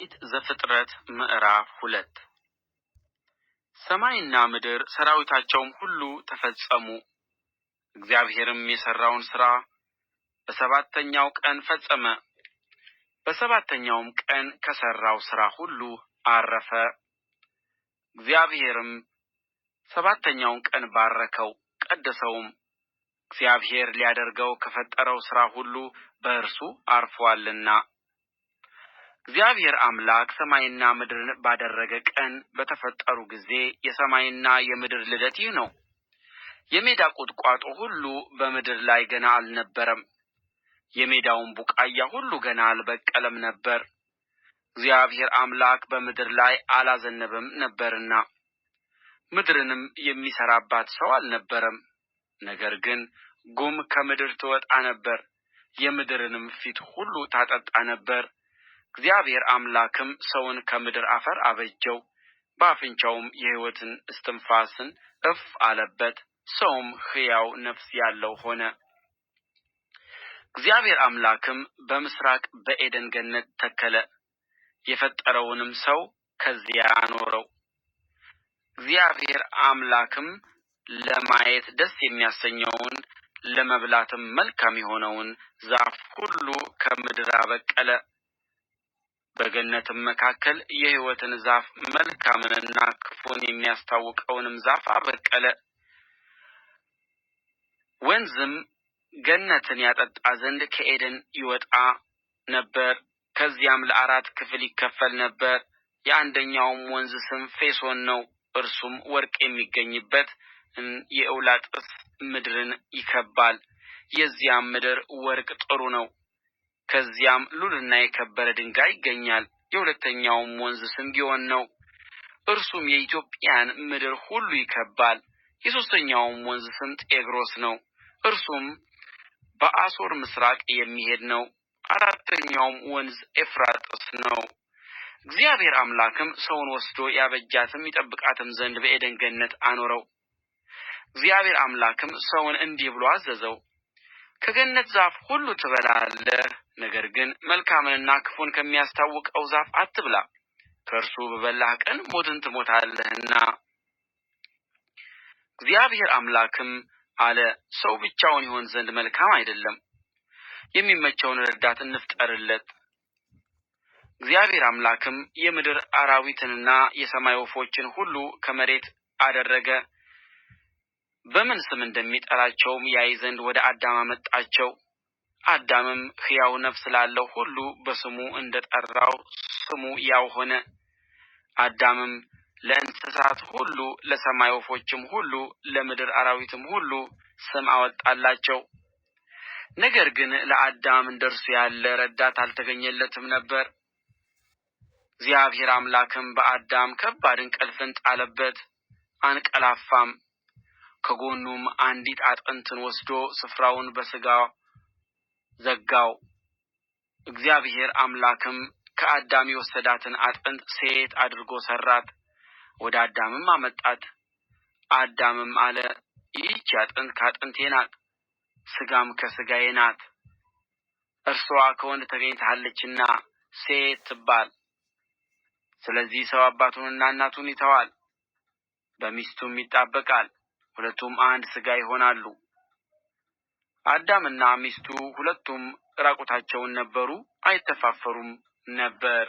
ዘፍጥረት ምዕራፍ 2። ሰማይና ምድር ሠራዊታቸውም ሁሉ ተፈጸሙ። እግዚአብሔርም የሠራውን ሥራ በሰባተኛው ቀን ፈጸመ፣ በሰባተኛውም ቀን ከሠራው ሥራ ሁሉ ዐረፈ። እግዚአብሔርም ሰባተኛውን ቀን ባረከው ቀደሰውም፣ እግዚአብሔር ሊያደርገው ከፈጠረው ሥራ ሁሉ በእርሱ ዐርፎአልና። እግዚአብሔር አምላክ ሰማይንና ምድርን ባደረገ ቀን በተፈጠሩ ጊዜ የሰማይና የምድር ልደት ይህ ነው። የሜዳ ቁጥቋጦ ሁሉ በምድር ላይ ገና አልነበረም፣ የሜዳውም ቡቃያ ሁሉ ገና አልበቀለም ነበር፣ እግዚአብሔር አምላክ በምድር ላይ አላዘነበም ነበርና፣ ምድርንም የሚሠራባት ሰው አልነበረም። ነገር ግን ጉም ከምድር ትወጣ ነበር፣ የምድርንም ፊት ሁሉ ታጠጣ ነበር። እግዚአብሔር አምላክም ሰውን ከምድር አፈር አበጀው፣ በአፍንጫውም የሕይወትን እስትንፋስን እፍ አለበት፣ ሰውም ሕያው ነፍስ ያለው ሆነ። እግዚአብሔር አምላክም በምሥራቅ በዔድን ገነት ተከለ፣ የፈጠረውንም ሰው ከዚያ አኖረው። እግዚአብሔር አምላክም ለማየት ደስ የሚያሰኘውን ለመብላትም መልካም የሆነውን ዛፍ ሁሉ ከምድር አበቀለ። በገነትም መካከል የሕይወትን ዛፍ መልካምንና ክፉን የሚያስታውቀውንም ዛፍ አበቀለ። ወንዝም ገነትን ያጠጣ ዘንድ ከዔድን ይወጣ ነበር፣ ከዚያም ለአራት ክፍል ይከፈል ነበር። የአንደኛውም ወንዝ ስም ፊሶን ነው፣ እርሱም ወርቅ የሚገኝበትን የኤውላጥ ምድርን ይከብባል። የዚያም ምድር ወርቅ ጥሩ ነው፣ ከዚያም ሉልና የከበረ ድንጋይ ይገኛል። የሁለተኛውም ወንዝ ስም ግዮን ነው፣ እርሱም የኢትዮጵያን ምድር ሁሉ ይከብባል። የሦስተኛውም ወንዝ ስም ጤግሮስ ነው፣ እርሱም በአሦር ምሥራቅ የሚሄድ ነው። አራተኛውም ወንዝ ኤፍራጥስ ነው። እግዚአብሔር አምላክም ሰውን ወስዶ ያበጃትም ይጠብቃትም ዘንድ በዔድን ገነት አኖረው። እግዚአብሔር አምላክም ሰውን እንዲህ ብሎ አዘዘው፣ ከገነት ዛፍ ሁሉ ትበላለህ፣ ነገር ግን መልካምንና ክፉን ከሚያስታውቀው ዛፍ አትብላ፣ ከእርሱ በበላህ ቀን ሞትን ትሞታለህና። እግዚአብሔር አምላክም አለ፣ ሰው ብቻውን ይሆን ዘንድ መልካም አይደለም፣ የሚመቸውን ረዳት እንፍጠርለት። እግዚአብሔር አምላክም የምድር አራዊትንና የሰማይ ወፎችን ሁሉ ከመሬት አደረገ፣ በምን ስም እንደሚጠራቸውም ያይ ዘንድ ወደ አዳም አመጣቸው። አዳምም ሕያው ነፍስ ላለው ሁሉ በስሙ እንደ ጠራው ስሙ ያው ሆነ። አዳምም ለእንስሳት ሁሉ፣ ለሰማይ ወፎችም ሁሉ፣ ለምድር አራዊትም ሁሉ ስም አወጣላቸው። ነገር ግን ለአዳም እንደ እርሱ ያለ ረዳት አልተገኘለትም ነበር። እግዚአብሔር አምላክም በአዳም ከባድ እንቅልፍን ጣለበት፣ አንቀላፋም። ከጎኑም አንዲት አጥንትን ወስዶ ስፍራውን በሥጋ ዘጋው። እግዚአብሔር አምላክም ከአዳም የወሰዳትን አጥንት ሴት አድርጎ ሠራት፣ ወደ አዳምም አመጣት። አዳምም አለ፣ ይህች አጥንት ከአጥንቴ ናት፣ ሥጋም ከሥጋዬ ናት። እርስዋ ከወንድ ተገኝታለችና ሴት ትባል። ስለዚህ ሰው አባቱንና እናቱን ይተዋል፣ በሚስቱም ይጣበቃል፣ ሁለቱም አንድ ሥጋ ይሆናሉ። አዳምና ሚስቱ ሁለቱም ዕራቁታቸውን ነበሩ፣ አይተፋፈሩም ነበር።